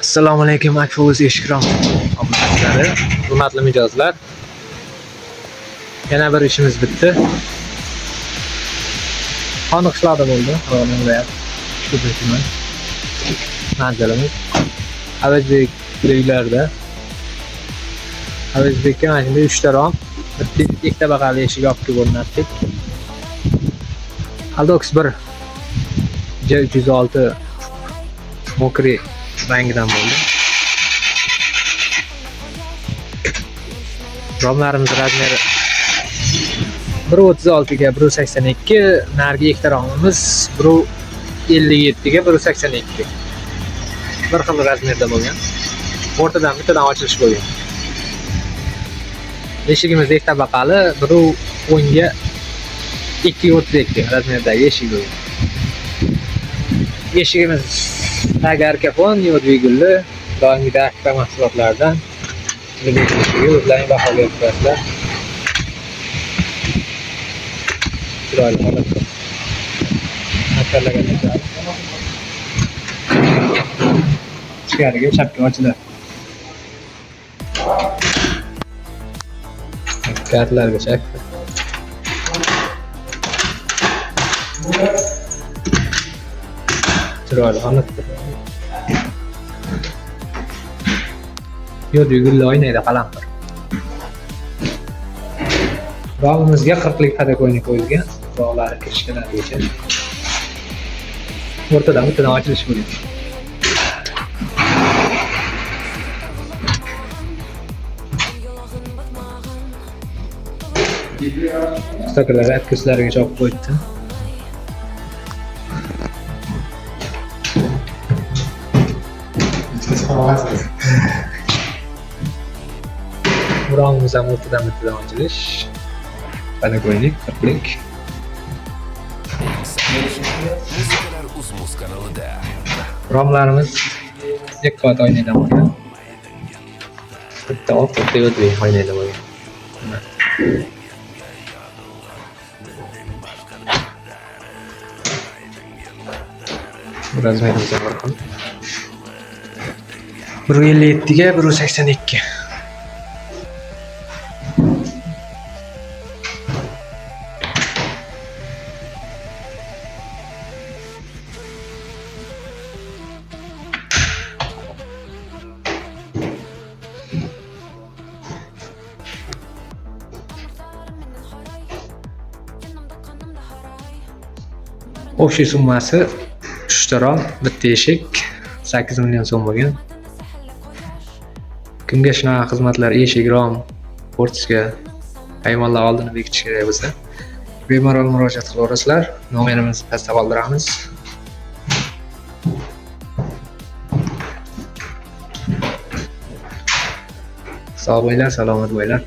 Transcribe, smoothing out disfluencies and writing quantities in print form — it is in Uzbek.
Assalomu alaykum Akfa.uz Eshikrom obunachilari, hurmatli mijozlar. Yana bir ishimiz bitdi. Xoni qishloqda bo'ldi, Farg'ona viloyati. Uchtepa tuman. Manzilimiz Avezbek uylarida. Avezbekka mana shunday 3 ta rom, bitta ikki tabaqali eshik olib kelib o'rnatdik. Aldox 1 J306 Mokri rangidan bo'ldi. Romlarimiz razmeri 1.36 ga 1.82, narigi ikkita romimiz 1.57 ga 1.82. Bir xil razmerda bo'lgan. O'rtadan bittadan ochilish bo'lgan. Eshigimiz ikki tabaqali 1.10 ga 2.32 razmerdagi eshik bo'lgan. Eshigimiz tagi arkafon, dvigulli, doimgi Akfa mahsulotlaridan. Eshigi o'zlaring baho berib turasizlar. Chiroyli holatda. Akarlarga tashlaymiz. Ichkariga chapga ochiladi. Kartlarga chak. Chiroyli holatda. Yo'q, gulli oynaydi qalampir. Romimizga 40lik podokoynik qo'yilgan, bog'lari kirishkalarigacha. O'rtadan bittadan ochilish bo'lgan. Stakalari atkaslarigacha olib qo'yibdi. Romimiz ham o'rtadan bittadan ochilish. Podokoynik 40lik. Muzikalar Uzmuz kanalida. Romlarimiz ikki qavat oynadan bo'lgan. Bitta oq, bitta yo'tli oynayda bo'lgan. Mana. Bu razmerimiz ham bir xil. 1.57 ga 1.82. Общий summasi 3 ta rom, bitta eshik 8 million so'm bo'lgan. Kimga shunaqa xizmatlar eshik, rom, portichka, hayvonlar oldini bekitish kerak bo'lsa, bemalol murojaat qilaverasizlar. Nomerimizni pastda qoldiramiz. Sog' bo'linglar, salomat bo'linglar.